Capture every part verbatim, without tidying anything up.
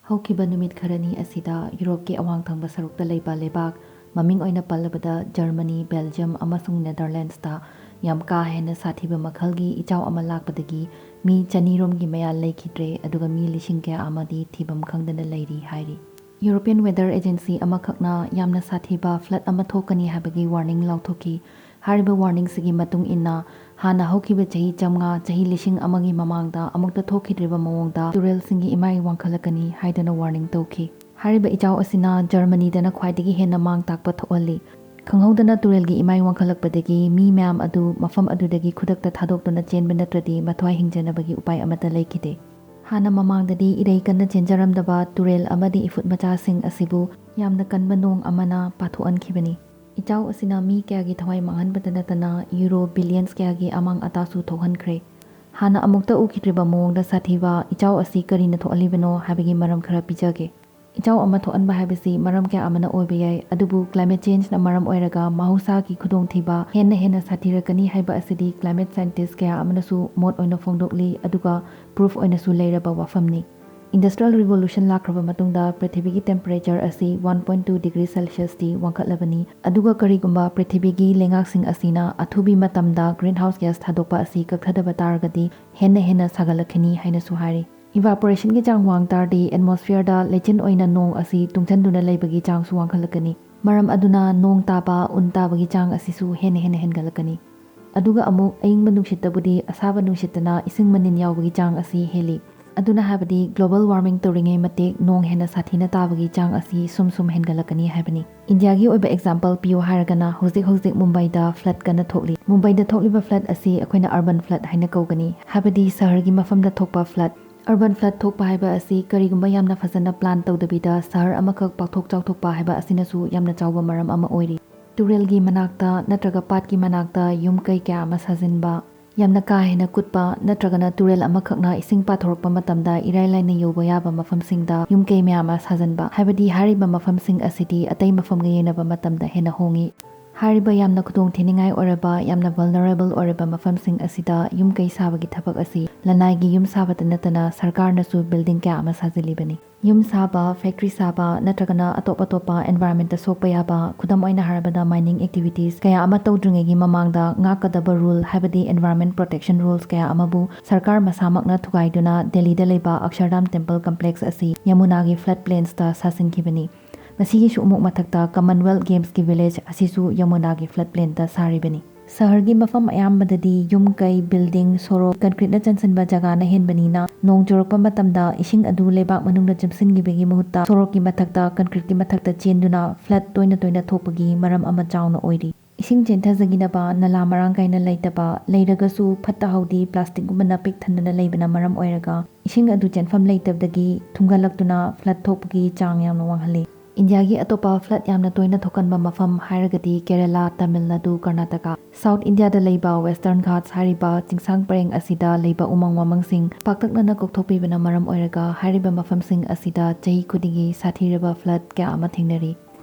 ꯍꯧꯈꯤꯕ ꯅꯨꯃꯤꯠ ꯈꯔꯅꯤ ꯑꯁꯤꯗ ꯌꯨꯔꯣꯞꯀꯤ ꯑꯋꯥꯡ ꯊꯪꯕ ꯁꯔꯨꯛꯇ ꯂꯩꯕ ꯂꯩꯕꯥꯛ, ꯃꯃꯤꯡ ꯑꯣꯏꯅ ꯄꯜꯂꯕꯗ ꯖꯔꯃꯅꯤ, ꯕꯦꯜꯖꯤꯌꯝ ꯑꯃꯁꯨꯡ ꯅꯦꯗꯔꯂꯦꯟꯗꯁꯇ ꯌꯥꯝ ꯀꯥ ꯍꯦꯟꯅ ꯁꯥꯊꯤꯕ ꯃꯈꯜꯒꯤ ꯏꯆꯥꯎ ꯑꯃ ꯂꯥꯛꯄꯗꯒꯤ ꯃꯤ ꯆꯅꯤ ꯔꯣꯝꯒꯤ ꯃꯌꯥ ꯂꯩꯈꯤꯗ꯭ꯔꯦ, ꯑꯗꯨꯒ ꯃꯤ ꯂꯤꯁꯤꯡ ꯀꯌꯥ ꯑꯃꯗꯤ ꯊꯤꯐꯝ ꯈꯪꯗꯅ ꯂꯩꯔꯤ ꯍꯥꯏꯔꯤ꯫ European Weather Agency ꯑꯃꯈꯛꯅ ꯌꯥꯝꯅ ꯁꯥꯊꯤꯕ flood ꯑꯃ ꯊꯣꯛꯀꯅꯤ ꯍꯥꯏꯕꯒꯤ warning ꯂꯥꯎꯊꯣꯛꯈꯤ꯫ ꯍꯥꯏꯔꯤꯕ warning ꯁꯤꯒꯤ ꯃꯇꯨꯡ ꯏꯟꯅ, ꯍꯥꯟꯅ ꯍꯧꯈꯤꯕ ꯆꯍꯤ ꯆꯥꯝꯃꯉꯥ, ꯆꯍꯤ ꯂꯤꯁꯤꯡ ꯑꯃꯒꯤ ꯃꯃꯥꯡꯗ ꯑꯃꯨꯛꯇ ꯊꯣꯛꯈꯤꯗ꯭ꯔꯤꯕ ꯃꯑꯣꯡꯗ ꯇꯨꯔꯦꯜꯁꯤꯡꯒꯤ ꯏꯃꯥꯏ ꯋꯥꯡꯈꯠꯂꯛꯀꯅꯤ ꯍꯥꯏꯗꯨꯅ warning ꯇꯧꯈꯤ꯫ ꯍꯥꯏꯔꯤꯕ ꯏꯆꯥꯎ ꯑꯁꯤꯅ ꯖꯔꯃꯅꯤꯗꯅ ꯈ꯭ꯋꯥꯏꯗꯒꯤ ꯍꯦꯟꯅ ꯃꯥꯡ ꯇꯥꯛꯄ ꯊꯣꯛꯍꯜꯂꯤ꯫ ꯈꯪꯍꯧꯗꯅ ꯇꯨꯔꯦꯜꯒꯤ ꯏꯃꯥꯏ ꯋꯥꯡꯈꯠꯂꯛꯄꯗꯒꯤ ꯃꯤ ꯃꯌꯥꯝ ꯑꯗꯨ ꯃꯐꯝ ꯑꯗꯨꯗꯒꯤ ꯈꯨꯗꯛꯇ ꯊꯥꯗꯣꯛꯇꯨꯅ ꯆꯦꯟꯕ ꯅꯠꯇ꯭ꯔꯗꯤ ꯃꯊ꯭ꯋꯥꯏ ꯍꯤꯡꯖꯅꯕꯒꯤ ꯎꯄꯥꯏ ꯑꯃꯠꯇ ꯂꯩꯈꯤꯗꯦ꯫ ꯍꯥꯟꯅ ꯃꯃꯥꯡꯗꯗꯤ ꯏꯔꯩ ꯀꯟꯅ ꯆꯦꯟꯖꯔꯝꯗꯕ ꯇꯨꯔꯦꯜ ꯑꯃꯗꯤ ꯏꯐꯨꯠ ꯃꯆꯥꯁꯤꯡ ꯑꯁꯤꯕꯨ ꯌꯥꯝꯅ ꯀꯟꯕ ꯅꯣꯡ ꯑꯃꯅ ꯄꯥꯊꯣꯛꯍꯟꯈꯤꯕꯅꯤ꯫ ꯏꯆꯥꯎ ꯑꯁꯤꯅ ꯃꯤ ꯀꯌꯥꯒꯤ ꯊꯋꯥꯏ ꯃꯥꯡꯍꯟꯕꯇ ꯅꯠꯇꯅ ꯌꯨꯔꯣ ꯕꯤꯂꯤꯌꯟꯁ ꯀꯌꯥꯒꯤ ꯑꯃꯥꯡ ꯑꯇꯥꯁꯨ ꯊꯣꯛꯍꯟꯈ꯭ꯔꯦ꯫ ꯍꯥꯟꯅ ꯑꯃꯨꯛꯇ ꯎꯈꯤꯗ꯭ꯔꯤꯕ ꯃꯑꯣꯡꯗ ꯁꯥꯊꯤꯕ ꯏꯆꯥꯎ ꯑꯁꯤ ꯀꯔꯤꯅ ꯊꯣꯛꯍꯜꯂꯤꯕꯅꯣ ꯍꯥꯏꯕꯒꯤ ꯃꯔꯝ ꯈꯔ ꯄꯤꯖꯒꯦ꯫ ꯏꯆꯥꯎ ꯑꯃ ꯊꯣꯛꯍꯟꯕ ꯍꯥꯏꯕꯁꯤ ꯃꯔꯝ ꯀꯌꯥ ꯑꯃꯅ ꯑꯣꯏꯕ ꯌꯥꯏ, ꯑꯗꯨꯕꯨ climate changeꯅ ꯃꯔꯝ ꯑꯣꯏꯔꯒ ꯃꯍꯧꯁꯥꯒꯤ ꯈꯨꯗꯣꯡꯊꯤꯕ ꯍꯦꯟꯅ ꯍꯦꯟꯅ ꯁꯥꯊꯤꯔꯛꯀꯅꯤ ꯍꯥꯏꯕ ꯑꯁꯤꯗꯤ climate scientist ꯀꯌꯥ ꯑꯃꯅꯁꯨ ꯃꯣꯠ ꯑꯣꯏꯅ ꯐꯣꯡꯗꯣꯛꯂꯤ, ꯑꯗꯨꯒ proof ꯑꯣꯏꯅꯁꯨ ꯂꯩꯔꯕ ꯋꯥꯐꯝꯅꯤ꯫ Industrial Revolution ꯂꯥꯛꯈ꯭ꯔꯕ ꯃꯇꯨꯡꯗ ꯄ꯭ꯔꯤꯊꯤꯕꯤꯒꯤ temperature ꯑꯁꯤ one point two degree Celsiusꯇꯤ ꯋꯥꯡꯈꯠꯂꯕꯅꯤ, ꯑꯗꯨꯒ ꯀꯔꯤꯒꯨꯝꯕ ꯄ꯭ꯔꯤꯊꯤꯕꯤꯒꯤ ꯂꯩꯉꯥꯛꯁꯤꯡ ꯑꯁꯤꯅ ꯑꯊꯨꯕꯤ ꯃꯇꯝꯗ greenhouse gas ꯊꯥꯗꯣꯛꯄ ꯑꯁꯤ ꯀꯛꯊꯗꯕ ꯇꯥꯔꯒꯗꯤ ꯍꯦꯟꯅ ꯍꯦꯟꯅ ꯁꯥꯒꯠꯂꯛꯈꯤꯅꯤ ꯍꯥꯏꯅꯁꯨ ꯍꯥꯏꯔꯤ꯫ Evaporationꯒꯤ ꯆꯥꯡ ꯋꯥꯡ ꯇꯥꯔꯗꯤ atmosphereꯗ ꯂꯩꯆꯤꯟ ꯑꯣꯏꯅ ꯅꯣꯡ ꯑꯁꯤ ꯇꯨꯡꯁꯤꯟꯗꯨꯅ ꯂꯩꯕꯒꯤ ꯆꯥꯡꯁꯨ ꯋꯥꯡꯈꯠꯂꯛꯀꯅꯤ꯫ ꯃꯔꯝ ꯑꯗꯨꯅ ꯅꯣꯡ ꯇꯥꯕ, ꯎꯟ ꯇꯥꯕꯒꯤ ꯆꯥꯡ ꯑꯁꯤꯁꯨ ꯍꯦꯟꯅ ꯍꯦꯟꯅ ꯍꯦꯟꯒꯠꯂꯛꯀꯅꯤ꯫ ꯑꯗꯨꯒ ꯑꯃꯨꯛ ꯑꯏꯪꯕ ꯅꯨꯡꯁꯤꯠꯇꯕꯨꯗꯤ ꯑꯁꯥꯕ ꯅꯨꯡꯁꯤꯠꯇꯅ ꯏꯁꯤꯡ ꯃꯅꯤꯟ ꯌꯥꯎꯕꯒꯤ ꯆꯥꯡ ꯑꯁꯤ ꯍꯦꯜꯂꯤ꯫ ꯑꯗꯨꯅ ꯍꯥꯏꯕꯗꯤ global warming ꯇꯧꯔꯤꯉꯩ ꯃꯇꯤꯛ ꯅꯣꯡ ꯍꯦꯟꯅ ꯁꯥꯊꯤꯅ ꯇꯥꯕꯒꯤ ꯆꯥꯡ ꯑꯁꯤ ꯁꯨꯝ ꯁꯨꯝ ꯍꯦꯟꯒꯠꯂꯛꯀꯅꯤ ꯍꯥꯏꯕꯅꯤ꯫ ꯏꯟꯗꯤꯌꯥꯒꯤ ꯑꯣꯏꯕ example ꯄꯤꯌꯨ ꯍꯥꯏꯔꯒꯅ ꯍꯧꯖꯤꯛ ꯍꯧꯖꯤꯛ ꯃꯨꯝꯕꯥꯏꯗ flood ꯀꯟꯅ ꯊꯣꯛꯂꯤ꯫ ꯃꯨꯝꯕꯥꯏꯗ ꯊꯣꯛꯂꯤꯕ flood ꯑꯁꯤ ꯑꯩꯈꯣꯏꯅ urban flood ꯍꯥꯏꯅ ꯀꯧꯒꯅꯤ, ꯍꯥꯏꯕꯗꯤ ꯁꯍꯔꯒꯤ ꯃꯐꯝꯗ ꯊꯣꯛꯄ flood꯫ Urban flood ꯊꯣꯛꯄ ꯍꯥꯏꯕ ꯑꯁꯤ ꯀꯔꯤꯒꯨꯝꯕ ꯌꯥꯝꯅ ꯐꯖꯅ plan ꯇꯧꯗꯕꯤꯗ ꯁꯍꯔ ꯑꯃꯈꯛ ꯄꯥꯛꯊꯣꯛ ꯆꯥꯎꯊꯣꯛꯄ ꯍꯥꯏꯕ ꯑꯁꯤꯅꯁꯨ ꯌꯥꯝꯅ ꯆꯥꯎꯕ ꯃꯔꯝ ꯑꯃ ꯑꯣꯏꯔꯤ꯫ ꯇꯨꯔꯦꯜꯒꯤ ꯃꯅꯥꯛꯇ ꯅꯠꯇ꯭ꯔꯒ ꯄꯥꯠꯀꯤ ꯃꯅꯥꯛꯇ ꯌꯨꯝ ꯀꯩ ꯀꯌꯥ ꯑꯃ ꯁꯥꯖꯤꯟꯕ, ꯌꯥꯝꯅ ꯀꯥ ꯍꯦꯟꯅ ꯀꯨꯠꯄ ꯅꯠꯇ꯭ꯔꯒꯅ ꯇꯨꯔꯦꯜ ꯑꯃꯈꯛꯅ ꯏꯁꯤꯡ ꯄꯥꯊꯣꯔꯛꯄ ꯃꯇꯝꯗ ꯏꯔꯥꯏ ꯂꯥꯏꯅ ꯌꯧꯕ ꯌꯥꯕ ꯃꯐꯝꯁꯤꯡꯗ ꯌꯨꯝ ꯀꯩ ꯃꯌꯥꯝ ꯑꯃ ꯁꯥꯖꯤꯟꯕ, ꯍꯥꯏꯕꯗꯤ ꯍꯥꯏꯔꯤꯕ ꯃꯐꯝꯁꯤꯡ ꯑꯁꯤꯗꯤ ꯑꯇꯩ ꯃꯐꯝꯒ ꯌꯦꯡꯅꯕ ꯃꯇꯝꯗ ꯍꯦꯟꯅ ꯍꯣꯡꯉꯤ꯫ ꯍꯥꯏꯔꯤꯕ ꯌꯥꯝꯅ ꯈꯨꯗꯣꯡ ꯊꯤꯅꯤꯡꯉꯥꯏ ꯑꯣꯏꯔꯕ, ꯌꯥꯝꯅ vulnerable ꯑꯣꯏꯔꯕ ꯃꯐꯝꯁꯤꯡ ꯑꯁꯤꯗ ꯌꯨꯝ ꯀꯩ ꯁꯥꯕꯒꯤ ꯊꯕꯛ ꯑꯁꯤ ꯂꯅꯥꯏꯒꯤ ꯌꯨꯝ ꯁꯥꯕꯇ ꯅꯠꯇꯅ ꯁꯔꯀꯥꯔꯅꯁꯨ building ꯀꯌꯥ ꯑꯃ ꯁꯥꯖꯤꯜꯂꯤꯕꯅꯤ꯫ ꯌꯨꯝ ꯁꯥꯕ, factory ꯁꯥꯕ ꯅꯠꯇ꯭ꯔꯒꯅ ꯑꯇꯣꯞ ꯑꯇꯣꯞꯄ environment ꯇ ꯁꯣꯛꯄ ꯌꯥꯕ, ꯈꯨꯗꯝ ꯑꯣꯏꯅ ꯍꯥꯏꯔꯕꯗ mining activities ꯀꯌꯥ ꯑꯃ ꯇꯧꯗ꯭ꯔꯤꯉꯩꯒꯤ ꯃꯃꯥꯡꯗ ꯉꯥꯛꯀꯗꯕ rule ꯍꯥꯏꯕꯗꯤ environment protection rules ꯀꯌꯥ ꯑꯃꯕꯨ ꯁꯔꯀꯥꯔ ꯃꯁꯥꯃꯛꯅ ꯊꯨꯒꯥꯏꯗꯨꯅ ꯗꯦꯜꯂꯤꯗ ꯂꯩꯕ ꯑꯛꯁꯔꯙꯥꯝ temple complex ꯑꯁꯤ ꯌꯃꯨꯅꯥꯒꯤ flood plains ꯇ ꯁꯥꯁꯤꯟꯈꯤꯕꯅꯤ꯫ ꯃꯁꯤꯒꯤꯁꯨ ꯑꯃꯨꯛ ꯃꯊꯛꯇ Commonwealth Games ꯀꯤ village ꯑꯁꯤꯁꯨ ꯌꯃꯨꯅꯥꯒꯤ flood plain ꯇ ꯁꯥꯔꯤꯕꯅꯤ꯫ ꯁꯍꯔꯒꯤ ꯃꯐꯝ ꯑꯌꯥꯝꯕꯗꯗꯤ ꯌꯨꯝ ꯀꯩ, building, ꯁꯣꯔꯣꯛ, concrete ꯅ ꯆꯟꯁꯤꯟꯕ ꯖꯒꯥꯅ ꯍꯦꯟꯕꯅꯤꯅ ꯅꯣꯡ ꯆꯨꯔꯛꯄ ꯃꯇꯝꯗ ꯏꯁꯤꯡ ꯑꯗꯨ ꯂꯩꯕꯥꯛ ꯃꯅꯨꯡꯗ ꯆꯨꯞꯁꯤꯟꯈꯤꯕꯒꯤ ꯃꯍꯨꯠꯇ ꯁꯣꯔꯣꯛꯀꯤ ꯃꯊꯛꯇ concrete ꯀꯤ ꯃꯊꯛꯇ ꯆꯦꯟꯗꯨꯅ flood ꯇꯣꯏꯅ ꯇꯣꯏꯅ ꯊꯣꯛꯄꯒꯤ ꯃꯔꯝ ꯑꯃ ꯆꯥꯎꯅ ꯑꯣꯏꯔꯤ꯫ ꯏꯁꯤꯡ ꯆꯦꯟꯊꯖꯈꯤꯅꯕ ꯅꯂꯥ ꯃꯔꯥꯡ ꯀꯥꯏꯅ ꯂꯩꯇꯕ, ꯂꯩꯔꯒꯁꯨ ꯐꯠꯇ ꯍꯥꯎꯗꯤ plastic ꯀꯨꯝꯕꯅ ꯄꯤꯛ ꯊꯟꯗꯨꯅ ꯂꯩꯕꯅ ꯃꯔꯝ ꯑꯣꯏꯔꯒ ꯏꯁꯤꯡ ꯑꯗꯨ ꯆꯦꯟꯐꯝ ꯂꯩꯇꯕꯗꯒꯤ ꯊꯨꯝꯒꯠꯂꯛꯇꯨꯅ flood ꯊꯣꯛꯄꯒꯤ ꯆꯥꯡ ꯌꯥꯝꯅ ꯋꯥꯡꯍꯜꯂꯤ꯫ ꯏꯟꯗꯤꯌꯥꯒꯤ ꯑꯇꯣꯞꯄ flood ꯌꯥꯝꯅ ꯇꯣꯏꯅ ꯊꯣꯛꯀꯟꯕ ꯃꯐꯝ ꯍꯥꯏꯔꯒꯗꯤ ꯀꯦꯔꯦꯂꯥ, ꯇꯥꯃꯤꯜ ꯅꯥꯗꯨ, ꯀꯔꯅꯥꯇꯀꯥ꯫ South India ꯗ ꯂꯩꯕ Western Ghats ꯍꯥꯏꯔꯤꯕ ꯆꯤꯡꯁꯥꯡ ꯄꯔꯦꯡ ꯑꯁꯤꯗ ꯂꯩꯕ ꯎꯃꯪ ꯋꯥꯃꯪꯁꯤꯡ ꯄꯥꯛꯇꯛꯅꯅ ꯀꯣꯛꯊꯣꯛꯄꯤꯕꯅ ꯃꯔꯝ ꯑꯣꯏꯔꯒ ꯍꯥꯏꯔꯤꯕ ꯃꯐꯝꯁꯤꯡ ꯑꯁꯤꯗ ꯆꯍꯤ ꯈꯨꯗꯤꯡꯒꯤ ꯁꯥꯊꯤꯔꯕ flood ꯀꯌꯥ ꯑꯃ ꯊꯦꯡꯅꯔꯤ꯫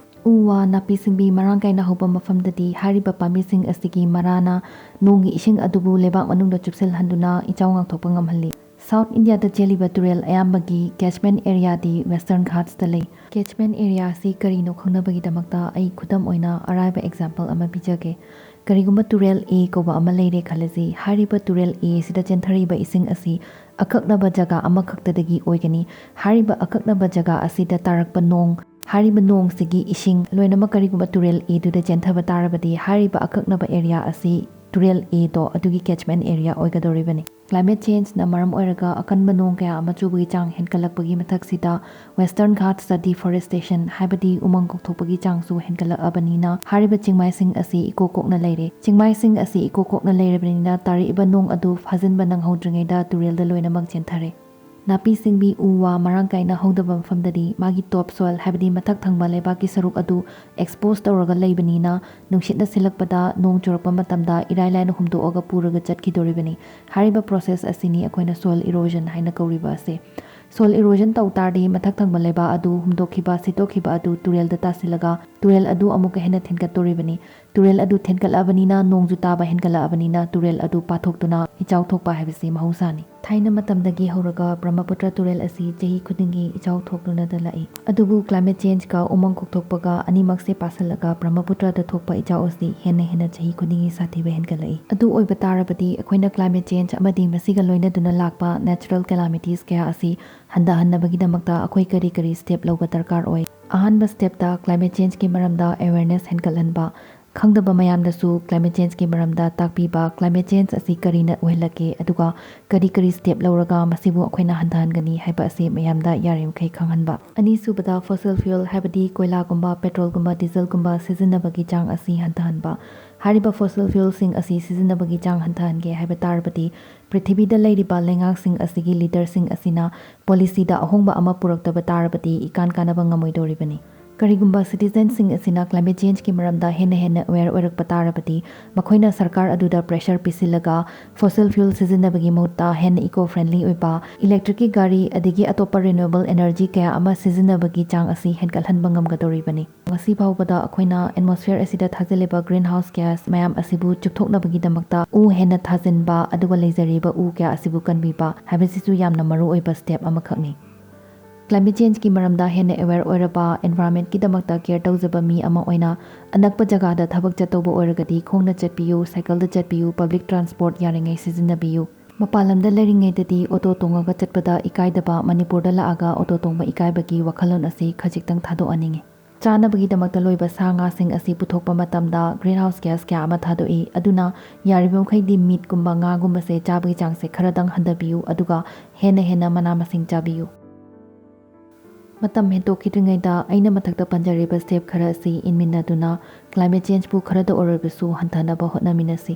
ꯎ ꯋꯥ, ꯅꯥꯄꯤ ꯁꯤꯡꯕꯤ ꯃꯔꯥꯡ ꯀꯥꯏꯅ ꯍꯧꯕ ꯃꯐꯝꯗꯗꯤ ꯍꯥꯏꯔꯤꯕ ꯄꯥꯝꯕꯤꯁꯤꯡ ꯑꯁꯤꯒꯤ ꯃꯔꯥꯅ ꯅꯣꯡꯒꯤ ꯏꯁꯤꯡ ꯑꯗꯨꯕꯨ ꯂꯩꯕꯥꯛ ꯃꯅꯨꯡꯗ ꯆꯨꯞꯁꯤꯜꯍꯟꯗꯨꯅ ꯏꯆꯥꯎ ꯉꯥꯛꯊꯣꯛꯄ ꯉꯝꯍꯜꯂꯤ꯫ South India ꯗ ꯆꯦꯜꯂꯤꯕ ꯇꯨꯔꯦꯜ ꯑꯌꯥꯝꯕꯒꯤ catchment area ꯗꯤ Western Ghats ꯇ ꯂꯩ꯫ Catchment area ꯑꯁꯤ ꯀꯔꯤꯅꯣ ꯈꯪꯅꯕꯒꯤꯗꯃꯛꯇ ꯑꯩ ꯈꯨꯗꯝ ꯑꯣꯏꯅ ꯑꯔꯥꯏꯕ example ꯑꯃ ꯄꯤꯖꯒꯦ꯫ ꯀꯔꯤꯒꯨꯝꯕ ꯇꯨꯔꯦꯜ A ꯀꯧꯕ ꯑꯃ ꯂꯩꯔꯦ ꯈꯜꯂꯁꯤ꯫ ꯍꯥꯏꯔꯤꯕ ꯇꯨꯔꯦꯜ A ꯑꯁꯤꯗ ꯆꯦꯟꯊꯔꯛꯏꯕ ꯏꯁꯤꯡ ꯑꯁꯤ ꯑꯀꯛꯅꯕ ꯖꯒꯥ ꯑꯃꯈꯛꯇꯗꯒꯤ ꯑꯣꯏꯒꯅꯤ꯫ ꯍꯥꯏꯔꯤꯕ ꯑꯀꯛꯅꯕ ꯖꯒꯥ ꯑꯁꯤꯗ ꯇꯥꯔꯛꯄ ꯅꯣꯡ, ꯍꯥꯏꯔꯤꯕ ꯅꯣꯡꯁꯤꯒꯤ ꯏꯁꯤꯡ ꯂꯣꯏꯅꯃꯛ ꯀꯔꯤꯒꯨꯝꯕ ꯇꯨꯔꯦꯜ A ꯗꯨꯗ ꯆꯦꯟꯊꯕ ꯇꯥꯔꯕꯗꯤ ꯍꯥꯏꯔꯤꯕ ꯑꯀꯛꯅꯕ area ꯑꯁꯤ ꯇꯨꯔꯦꯜ A ꯗꯣ ꯑꯗꯨꯒꯤ catchment area ꯑꯣꯏꯒꯗꯧꯔꯤꯕꯅꯤ꯫ Climate change ꯅ ꯃꯔꯝ ꯑꯣꯏꯔꯒ ꯑꯀꯟꯕ ꯅꯣꯡ ꯀꯌꯥ ꯑꯃ ꯆꯨꯕꯒꯤ ꯆꯥꯡ ꯍꯦꯟꯒꯠꯂꯛꯄꯒꯤ ꯃꯊꯛꯁꯤꯗ Western Ghats ꯇ deforestation ꯍꯥꯏꯕꯗꯤ ꯎꯃꯪ ꯀꯣꯛꯊꯣꯛꯄꯒꯤ ꯆꯥꯡꯁꯨ ꯍꯦꯟꯒꯠꯂꯛꯑꯕꯅꯤꯅ ꯍꯥꯏꯔꯤꯕ ꯆꯤꯡꯃꯥꯏꯁꯤꯡ ꯑꯁꯤ ꯏꯀꯣꯛ ꯀꯣꯛꯅ ꯂꯩꯔꯦ꯫ ꯆꯤꯡꯃꯥꯏꯁꯤꯡ ꯑꯁꯤ ꯏꯀꯣꯛ ꯀꯣꯛꯅ ꯂꯩꯔꯕꯅꯤꯅ ꯇꯥꯔꯛꯏꯕ ꯅꯣꯡ ꯑꯗꯨ ꯐꯥꯖꯤꯟꯕ ꯅꯪꯍꯧꯗ꯭ꯔꯤꯉꯩꯗ ꯇꯨꯔꯦꯜꯗ ꯂꯣꯏꯅꯃꯛ ꯆꯦꯟꯊꯔꯦ꯫ ꯅꯥꯄꯤ ꯁꯤꯡꯕꯤ, ꯎ ꯋꯥ ꯃꯔꯥꯡ ꯀꯥꯏꯅ ꯍꯧꯗꯕ ꯃꯐꯝꯗꯗꯤ ꯃꯥꯒꯤ top soil ꯍꯥꯏꯕꯗꯤ ꯃꯊꯛ ꯊꯪꯕ ꯂꯩꯕꯥꯛꯀꯤ ꯁꯔꯨꯛ ꯑꯗꯨ expose ꯇꯧꯔꯒ ꯂꯩꯕꯅꯤꯅ ꯅꯨꯡꯁꯤꯠꯅ ꯁꯤꯜꯂꯛꯄꯗ ꯅꯣꯡ ꯆꯨꯔꯛꯄ ꯃꯇꯝꯗ ꯏꯔꯥꯏ ꯂꯥꯏꯅ ꯍꯨꯝꯗꯣꯛꯑꯒ ꯄꯨꯔꯒ ꯆꯠꯈꯤꯗꯣꯔꯤꯕꯅꯤ꯫ ꯍꯥꯏꯔꯤꯕ process ꯑꯁꯤꯅꯤ ꯑꯩꯈꯣꯏꯅ soil erosion ꯍꯥꯏꯅ ꯀꯧꯔꯤꯕ ꯑꯁꯦ꯫ Soil erosion ꯇꯧ ꯇꯥꯔꯗꯤ ꯃꯊꯛ ꯊꯪꯕ ꯂꯩꯕꯥꯛ ꯑꯗꯨ ꯍꯨꯝꯗꯣꯛꯈꯤꯕ, ꯁꯤꯠꯇꯣꯛꯈꯤꯕ ꯑꯗꯨ ꯇꯨꯔꯦꯜꯗ ꯇꯥꯁꯤꯜꯂꯒ ꯇꯨꯔꯦꯜ ꯑꯗꯨ ꯑꯃꯨꯛꯀ ꯍꯦꯟꯅ ꯊꯤꯟꯒꯠꯇꯣꯔꯤꯕꯅꯤ꯫ ꯇꯨꯔꯦꯜ ꯑꯗꯨ ꯊꯦꯟꯒꯠꯂꯛꯑꯕꯅꯤꯅ, ꯅꯣꯡꯖꯨ ꯇꯥꯕ ꯍꯦꯟꯒꯠꯂꯛꯑꯕꯅꯤꯅ, ꯇꯨꯔꯦꯜ ꯑꯗꯨ ꯄꯥꯊꯣꯛꯇꯨꯅ ꯏꯆꯥꯎ ꯊꯣꯛꯄ ꯍꯥꯏꯕꯁꯤ ꯃꯍꯧꯁꯥꯅꯤ꯫ ꯊꯥꯏꯅ ꯃꯇꯝꯗꯒꯤ ꯍꯧꯔꯒ ꯕ꯭ꯔꯍ꯭ꯃꯄꯨꯇ꯭ꯔ ꯇꯨꯔꯦꯜ ꯑꯁꯤ ꯆꯍꯤ ꯈꯨꯗꯤꯡꯒꯤ ꯏꯆꯥꯎ ꯊꯣꯛꯇꯨꯅꯗ ꯂꯥꯛꯏ꯫ ꯑꯗꯨꯕꯨ climate changeꯀ ꯎꯃꯪ ꯀꯣꯛꯊꯣꯛꯄꯒ ꯑꯅꯤꯃꯛꯁꯦ ꯄꯥꯁꯜꯂꯒ ꯕ꯭ꯔꯍ꯭ꯃꯄꯨꯇ꯭ꯔꯗ ꯊꯣꯛꯄ ꯏꯆꯥꯎ ꯑꯁꯤ ꯍꯦꯟꯅ ꯍꯦꯟꯅ ꯆꯍꯤ ꯈꯨꯗꯤꯡꯒꯤ ꯁꯥꯊꯤꯕ ꯍꯦꯟꯒꯠꯂꯛꯏ꯫ ꯑꯗꯨ ꯑꯣꯏꯕ ꯇꯥꯔꯕꯗꯤ ꯑꯩꯈꯣꯏꯅ climate change ꯑꯃꯗꯤ ꯃꯁꯤꯒ ꯂꯣꯏꯅꯗꯨꯅ ꯂꯥꯛꯄ natural calamities ꯀꯌꯥ ꯑꯁꯤ ꯍꯟꯊꯍꯟꯅꯕꯒꯤꯗꯃꯛꯇ ꯑꯩꯈꯣꯏ ꯀꯔꯤ ꯀꯔꯤ step ꯂꯧꯕ ꯗꯔꯀꯥꯔ ꯑꯣꯏ? ꯑꯍꯥꯟꯕ stepꯇ climate changeꯀꯤ ꯃꯔꯝꯗ awareness ꯍꯦꯟꯒꯠꯍꯟꯕ꯫ ꯈꯪꯗꯕ ꯃꯌꯥꯝꯗꯁꯨ climate changeꯀꯤ ꯃꯔꯝꯗ ꯇꯥꯛꯄꯤꯕ, climate change ꯑꯁꯤ ꯀꯔꯤꯅ ꯑꯣꯏꯍꯜꯂꯛꯀꯦ, ꯑꯗꯨꯒ ꯀꯔꯤ ꯀꯔꯤ step ꯂꯧꯔꯒ ꯃꯁꯤꯕꯨ ꯑꯩꯈꯣꯏꯅ ꯍꯟꯊꯍꯟꯒꯅꯤ ꯍꯥꯏꯕ ꯑꯁꯤ ꯃꯌꯥꯝꯗ ꯌꯥꯔꯤꯃꯈꯩ ꯈꯪꯍꯟꯕ꯫ ꯑꯅꯤꯁꯨꯕꯗ, fossil fuel ꯍꯥꯏꯕꯗꯤ ꯀꯣꯏꯂꯥꯒꯨꯝꯕ, petrolꯒꯨꯝꯕ, dieselꯒꯨꯝꯕ ꯁꯤꯖꯤꯟꯅꯕꯒꯤ ꯆꯥꯡ ꯑꯁꯤ ꯍꯟꯊꯍꯟꯕ꯫ ꯍꯥꯏꯔꯤꯕ fossil fuelꯁꯤꯡ ꯑꯁꯤ ꯁꯤꯖꯤꯟꯅꯕꯒꯤ ꯆꯥꯡ ꯍꯟꯊꯍꯟꯒꯦ ꯍꯥꯏꯕ ꯇꯥꯔꯕꯗꯤ, ꯄ꯭ꯔꯤꯊꯤꯕꯤꯗ ꯂꯩꯔꯤꯕ ꯂꯩꯉꯥꯛꯁꯤꯡ ꯑꯁꯤꯒꯤ leaderꯁꯤꯡ ꯑꯁꯤꯅ policyꯗ ꯑꯍꯣꯡꯕ ꯑꯃ ꯄꯨꯔꯛꯇꯕ ꯇꯥꯔꯕꯗꯤ ꯏꯀꯥꯟ ꯀꯥꯟꯅꯕ ꯉꯝꯃꯣꯏꯗꯧꯔꯤꯕꯅꯤ꯫ ꯀꯔꯤꯒꯨꯝꯕ citizenꯁꯤꯡ ꯑꯁꯤꯅ climate changeꯀꯤ ꯃꯔꯝꯗ ꯍꯦꯟꯅ ꯍꯦꯟꯅ aware ꯑꯣꯏꯔꯛꯄ ꯇꯥꯔꯕꯗꯤ, ꯃꯈꯣꯏꯅ ꯁꯔꯀꯥꯔ ꯑꯗꯨꯗ pressure ꯄꯤꯁꯤꯜꯂꯒ fossil fuel ꯁꯤꯖꯤꯟꯅꯕꯒꯤ ꯃꯍꯨꯠꯇ ꯍꯦꯟꯅ eco friendly ꯑꯣꯏꯕ electricꯀꯤ ꯒꯥꯔꯤ ꯑꯗꯒꯤ ꯑꯇꯣꯞꯄ renewable energy ꯀꯌꯥ ꯑꯃ ꯁꯤꯖꯤꯟꯅꯕꯒꯤ ꯆꯥꯡ ꯑꯁꯤ ꯍꯦꯟꯒꯠꯍꯟꯕ ꯉꯝꯒꯗꯧꯔꯤꯕꯅꯤ꯫ ꯉꯁꯤ ꯐꯥꯎꯕꯗ ꯑꯩꯈꯣꯏꯅ atmosphere ꯑꯁꯤꯗ ꯊꯥꯖꯤꯜꯂꯤꯕ greenhouse gas ꯃꯌꯥꯝ ꯑꯁꯤꯕꯨ ꯆꯨꯞꯊꯣꯛꯅꯕꯒꯤꯗꯃꯛꯇ ꯎ ꯍꯦꯟꯅ ꯊꯥꯖꯤꯟꯕ, ꯑꯗꯨꯒ ꯂꯩꯖꯔꯤꯕ ꯎ ꯀꯌꯥ ꯑꯁꯤꯕꯨ ꯀꯟꯕꯤꯕ ꯍꯥꯏꯕꯁꯤꯁꯨ ꯌꯥꯝꯅ ꯃꯔꯨ ꯑꯣꯏꯕ step ꯑꯃꯈꯛꯅꯤ꯫ Climate changeꯀꯤ ꯃꯔꯝꯗ ꯍꯦꯟꯅ aware ꯑꯣꯏꯔꯕ, environmentꯀꯤ ꯗꯃꯛꯇ care ꯇꯧꯖꯕ ꯃꯤ ꯑꯃ ꯑꯣꯏꯅ, ꯑꯅꯛꯄ ꯖꯒꯥꯗ ꯊꯕꯛ ꯆꯠꯇꯧꯕ ꯑꯣꯏꯔꯒꯗꯤ ꯈꯣꯡꯅ ꯆꯠꯄꯤꯌꯨ, cycleꯗ ꯆꯠꯄꯤꯌꯨ, public transport ꯌꯥꯔꯤꯉꯩ ꯁꯤꯖꯤꯟꯅꯕꯤꯌꯨ꯫ ꯃꯄꯥꯟ ꯂꯝꯗ ꯂꯩꯔꯤꯉꯩꯗꯗꯤ auto ꯇꯣꯡꯉꯒ ꯆꯠꯄꯗ ꯏꯀꯥꯏꯗꯕ, ꯃꯅꯤꯄꯨꯔꯗ ꯂꯥꯛꯑꯒ auto ꯇꯣꯡꯕ ꯏꯀꯥꯏꯕꯒꯤ ꯋꯥꯈꯜꯂꯣꯟ ꯑꯁꯤ ꯈꯖꯤꯛꯇꯪ ꯊꯥꯗꯣꯛꯍꯟꯅꯤꯡꯏ꯫ ꯆꯥꯅꯕꯒꯤꯗꯃꯛꯇ ꯂꯣꯏꯕ ꯁꯥ ꯉꯥꯁꯤꯡ ꯑꯁꯤ ꯄꯨꯊꯣꯛꯄ ꯃꯇꯝꯗ greenhouse gas ꯀꯌꯥ ꯑꯃ ꯊꯥꯗꯣꯛꯏ꯫ ꯑꯗꯨꯅ ꯌꯥꯔꯤꯕ ꯃꯈꯩꯗꯤ meatꯀꯨꯝꯕ, ꯉꯥꯒꯨꯝꯕꯁꯦ ꯆꯥꯕꯒꯤ ꯆꯥꯡꯁꯦ ꯈꯔꯗꯪ ꯍꯟꯊꯕꯤꯌꯨ, ꯑꯗꯨꯒ ꯍꯦꯟꯅ ꯍꯦꯟꯅ ꯃꯅꯥ ꯃꯁꯤꯡ ꯆꯥꯕꯤꯌꯨ꯫ ꯃꯇꯝ ꯍꯦꯟꯗꯣꯛꯈꯤꯗ꯭ꯔꯤꯉꯩꯗ ꯑꯩꯅ ꯃꯊꯛꯇ ꯄꯟꯖꯔꯤꯕ step ꯈꯔ ꯑꯁꯤ ꯏꯟꯃꯤꯟꯅꯗꯨꯅ climate changeꯄꯨ ꯈꯔꯗ ꯑꯣꯏꯔꯕꯁꯨ ꯍꯟꯊꯅꯕ ꯍꯣꯠꯅꯃꯤꯟꯅꯁꯤ꯫